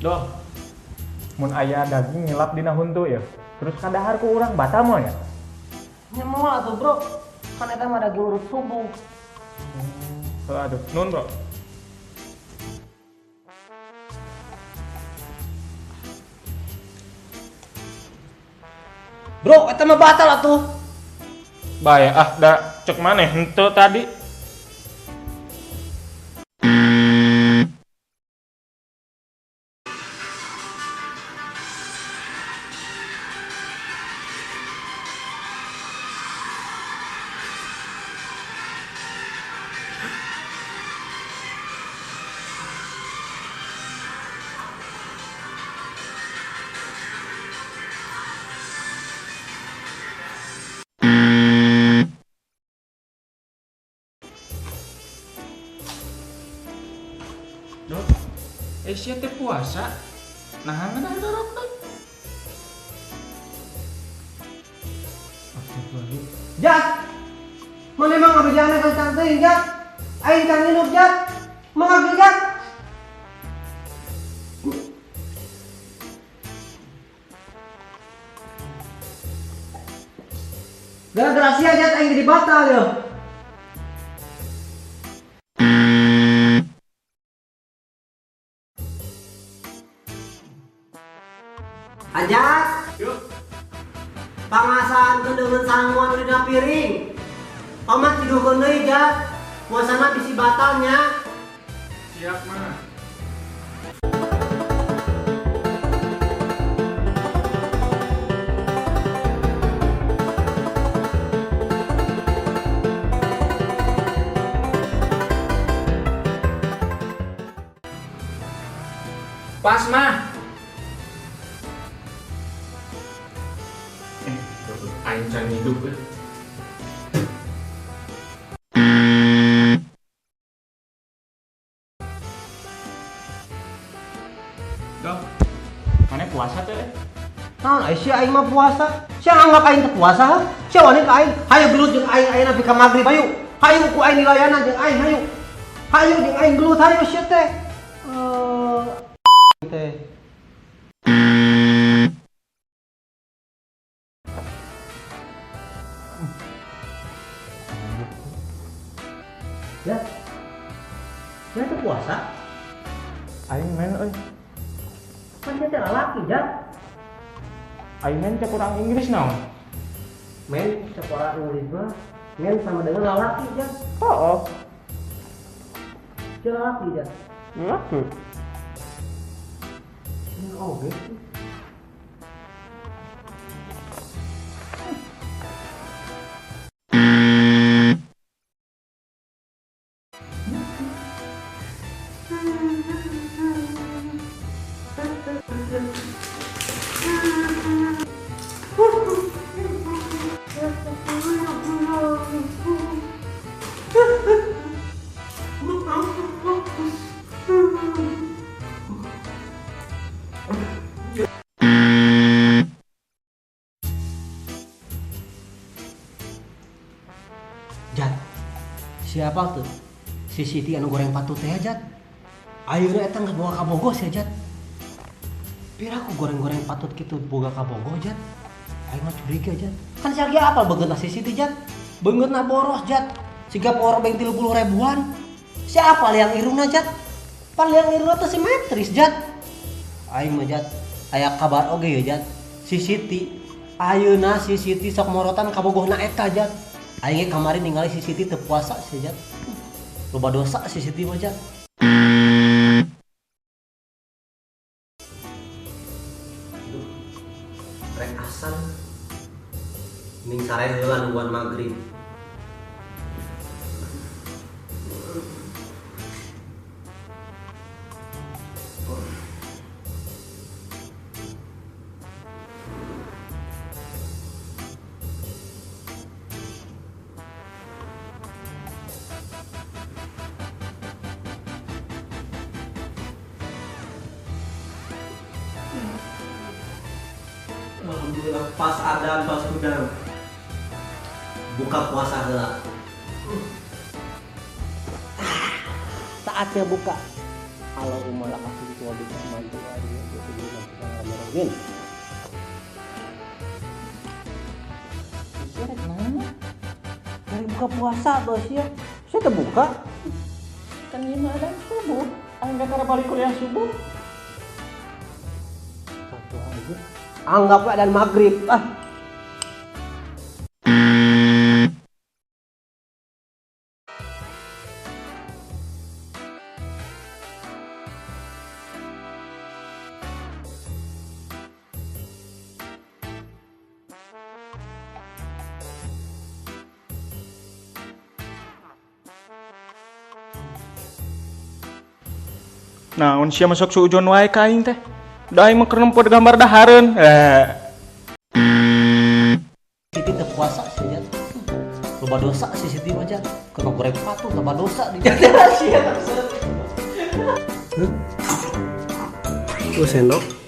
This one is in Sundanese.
Doh. Mun aya daging nyelap dina huntu ya. Terus kadahar ku urang batal moal ya? Nya moal atuh, Bro. Kan eta mah daging urut subuh. Heuh atuh. Nuhun, Bro. Bro, eta mah batal atuh. Bae ah, da cek maneh henteu tadi. Dok, sia teh puasa. Nah, ngeunah dorok dok. Jat! Mana emang ngabejana ka tang teuing, Jat? Aing can nginup, Jat. Mangga ge, Jat. Gara-gara sia, Jat, aing jadi batal ya. Ajat. Yuk. Pangasaan kendengeun sanguan dina piring. Omat tiduhkeun deui, Jat. Puasana bisi batalnya. Siap, mah. Pas, mah. Aing can hidup eh. Dok, mana puasa tuh eh? Naon ai sia aing mah puasa? Sia anggap aing teu puasa ha? Sia wani ka aing? Hayu gelut jeung aing ayeuna nepi ka magrib hayu. Hayu ku aing dilayanan jeung aing hayu. Hayu jeung aing gelut hayu sia teh. Teh. Ya. Sia teh puasa? Aing men euy. Kan sia teh lalaki, Jat. Aing men cek urang Inggris naon? Men cek orang Inggris mah men sama dengan lalaki, Jat. Oh. Sia lalaki, Jat. Lalaki. Ya, oge sih. Jat, siapa tuh? Si Siti anu goreng patut teh, Jat. Ayeuna eta geus boga kabogoh sia, Jat. Pira aku goreng-goreng patut kitu boga kabogoh, Jat. Aing mah curiga, Jat. Kan sia ge apal beungeutna si Siti, Jat. Beungeutna boros, Jat. Siga power bank 30 ribuan. Siapa liang irungna, Jat? Pan liang irungna teh simetris, Jat. Aing mah, Jat, aya kabar oge ya, Jat. Si Siti ayeuna si Siti sok morotan kabogohna eta, Jat. Aing ge kamari ningali si Siti teu puasa sia, Jat. Loba dosa si Siti mah, Jat. Duh, rek asan. Mending sare heula nungguan magrib. Alhamdulillah pas adan pas udang buka puasa heula. Saatnya buka. Allahumma laka sumtu wa bika amantu wa amin. Sia rek naon? Dari buka puasa tuh sia. Saya terbuka. Kan ieu mah adzan subuh. Aing kakara balik kuliah subuh. Satu aja. Anggaplah dan maghrib. Ah. Naon sia masuk suujon wae ka aing teh. Da aing mah keur nempo gambar dahareun. Eh. Siti teu puasa sih Jat. Loba dosa si Siti mah Jat. Kena goreng patut loba dosa di Jat. Sia. Tuh sendok.